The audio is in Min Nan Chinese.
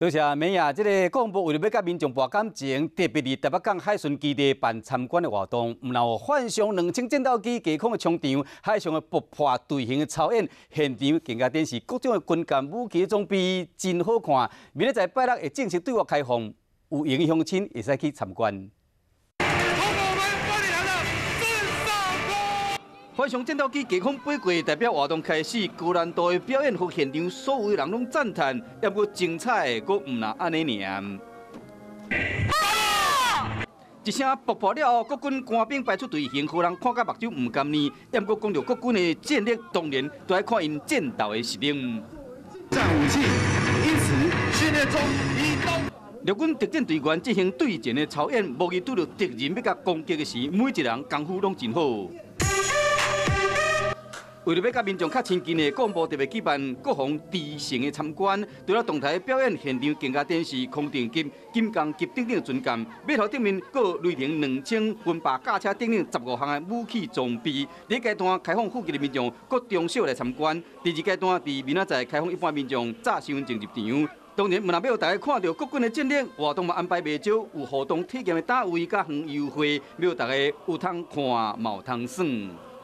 多謝美亞，這个國防部為著欲佮民眾博感情，特別佇台北港海巡基地辦參觀的活動，毋但有幻象2000戰鬥機低空的衝場，海上的爆破隊形的操演，現場更加展示各種的軍艦武器裝備，真好看。明仔載拜六會正式對外開放，有閒的鄉親會使去參觀。我們幻象戰鬥機低空飛過，代表活動開始，高難度的表演，予現場所有人攏讚嘆，猶閣精彩，閣毋若按呢爾。一聲爆破了後，國軍官兵排出隊形，予人看甲目睭毋甘願。猶閣講著國軍的戰力，當然都愛看𪜶戰鬥的實力。戰武器，因此訓練中以刀。陸軍特戰隊員進行對戰的操演，模擬拄著敵人欲共攻擊的時，每一人功夫攏真好。為著欲佮民眾較親近的，國防部特別舉辦國防知識的參觀，除了動態表演，現場更加展示空戰級、金剛級等等軍艦，碼頭頂面閣有雷霆2000軍壩駕車等等15項的武器裝備。第一階段開放附近的民眾國中小來參觀，第二階段佇明仔載開放一般民眾查身分證入場。當然，毋但欲予大家看著國軍的戰力，活動嘛安排袂少有互動體驗的攤位佮園遊會，欲予大家有通看，嘛有通耍。